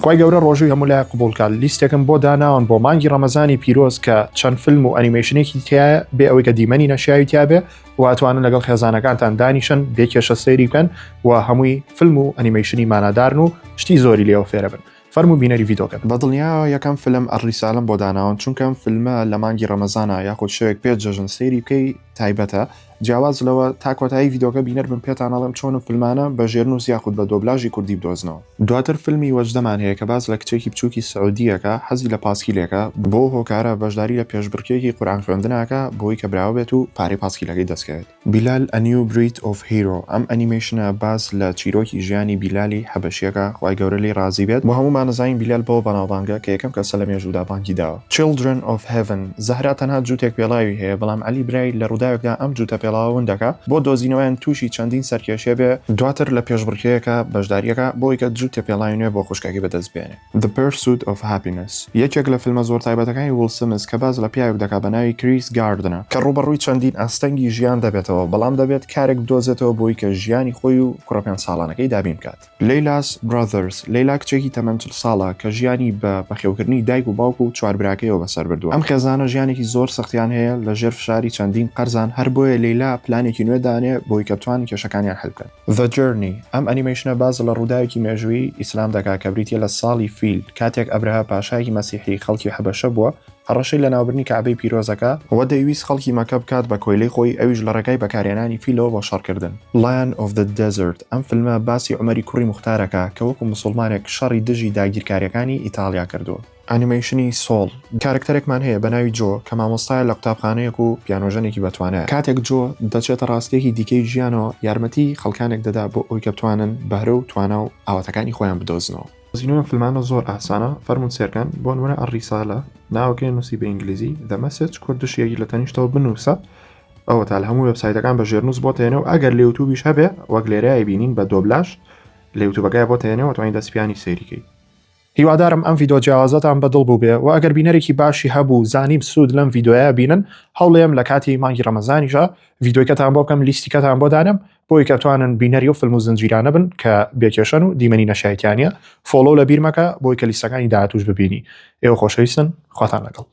خوای گەورە ڕۆژووی هەموو لایەک قبوڵ کات لیستێکم بۆ داناون بۆ مانگی ڕەمەزانی پیرۆز کە چەند فیلم و ئەنیمەیشنێکی تایە بێ ئەوەی کە دیمەنی نەشیاوی تیابێ و ئەتوانن لەگەڵ خێزانەکانتان دانیشن بێ کێشە سەیری بکەن و هەمووی فیلم و ئەنیمەیشنی مانادارن و شتی زۆری لێوە فێرە بن فەرموو بینەری ڤیدۆکە بن. بە دڵنیایەوە یەکەم فیلم الرسالەم بۆ داناون چونکە ئەم فیلمە لە مانگی ڕەمەزانا یاخود شەوێک پێش جەژن سەیری بکەی تایبەتە جیاواز لەوە تا کۆتایی ڤیدۆکە بینەر بن پێتان ئەڵێم چۆن ئەم فیلمانە بە ژێرنووس یاخود بە دۆبلاژی کوردی بدۆزنەوە. دواتر فیلمی وەجدەمان هەیە کە باس لە کچێکی بچووکی سعودییەکە حەزی لە پاسکیلێکە، بەو هۆکارە بەشداری لە پێشبڕکێیەکی قورئان خوێندناکە بۆی کە براوە بێت و پارەی پاسکیلەکەی دەستکەوێت. بیلال A New Breed of Hero، ئەم ئەنیمەیشنە باس لە چیرۆکی ژیانی بیلالی حەبەشیەکە، خوای گەورە لێی ڕازی بێت، بۆ هەموومان ئەزانین بیلال بەوە بەناوبانگە کە یەکەم کەسە لە مێژوودا بانگی داوە. Children of Heaven، زەهرا تەنها جووتێک پێڵاوی هەیە، بەڵام عەلی برای لە ڕووداوێکدا ئەم جووتە پێڵاوە ون دەکا، بۆ دۆزینەوەیان تووشی چەندین سەرکێشیە بێ، دواتر لە پێشبڕکێیەکا بەشداریەکا بۆ ئەوەی کە جووتێ پێڵاوی نوێ بۆ خوشکەکەی بەدەست بێنێ. The Pursuit of Happiness یەکێک لە فیلمە زۆر تایبەتەکانی وڵ سمس کە باس لە پیاوێک دەکا بە ناوی کریس گاردنە، کە ڕووبەڕووی چەندین ئاستەنگی ژیان دەبێتەوە، بەڵام دەبێت کارێک بدۆزێتەوە بۆی کە ژیانی خۆی و کوڕە پێنج ساڵانەکەی دابین بکات. Leila's Brothers، لەیلا کچێکی تەمەن 40 ساڵە کە ژیانی بە بەخێوکردنی دایک و باوک و چوار براکەیەوە بەسەر بردووە. ئەم خێزانە ژیانێکی زۆر سەختیان هەیە لە ژێر فشاری چەندین قەرزان، هەر بۆیە لەیلا پلانێکی نوێ دانێ بۆی کە بتوانن کێشەکانیان حل بکەن. The Journey، ئەم ئەنیمەیشنە باس لە ڕووداوێکی مێژوویی ئیسلام دەکات کە بریتییە لە ساڵی فیل، کاتێک ئەبرەهە پاشایەکی مەسیحی خەڵکی حەبەشە بووە، هەڕەشەی لەناوبردنی کەعبەی پیرۆزەکە، و دەیویست خەڵکی مەکە بکات بە کۆیلەی خۆی، ئەویش لە ڕێگای بەکارهێنانی فیلەوە بۆ شەڕکردن. Lion of the Desert، ئەم فیلمە باسی عومەری کوڕی موختارەکە کە وەکو موسوڵمانێک شەڕی دژی داگیرکارییەکانی ئیتاڵیا کردووە. ئەنیمەیشنی Soul، کارەکتەرێکمان هەیە بە ناوی جۆ کە مامۆستایە لە قوتابخانەیەک و پیانۆژەنێکی بەتوانایە. کاتێک جۆ دەچێتە ڕاستییەکی دیکەی ژیانەوە، یارمەتی خەڵکانێک دەدا بۆ ئەوەی کە بتوانن بەهرە و توانا و ئاواتەکانی خۆیان بدۆزنەوە. دۆزینەوەی ئەم فیلمانە زۆر ئاسانە فەرموون سێرکەن بۆ نمونە الرسالە ناوەکەی نووسی بە ئینگلیزی The Message کوردش یەکی لە تەنیشتەوە بنووسە ئەوە تا لە هەموو وێبسایتەکان بە ژێرنووس بۆ تێنێ و ئەگەر لە یوتوبیش هەبێ وەک لێرەیە بینین بە دۆبلاژ لە یوتوبەکەی بۆ تێنێ و توانین دەست پیانی سەیریکەی. هیوادارم ئەم ڤیدۆ جیاوازەتان بە دڵ بووبێ و ئەگەر بینەرێکی باشی هەبوو زانیم سوود لەم ڤیدۆیە بینن هەوڵێم لە کاتی مانگی ڕەمەزانیشا ڤیدۆیکەتان بۆ بکەم لیستیکەتان بۆ دانێم بۆی کە بتوانن بینەری و فیلم و زنجیرانە بن کە بێکێشەن و دیمەنی نەشایتیانە follow لە بیر مەکە بۆی کە لیستەکانی داهاتوش ببینی ئێوە خۆشەویستن خواتان لەگەڵ.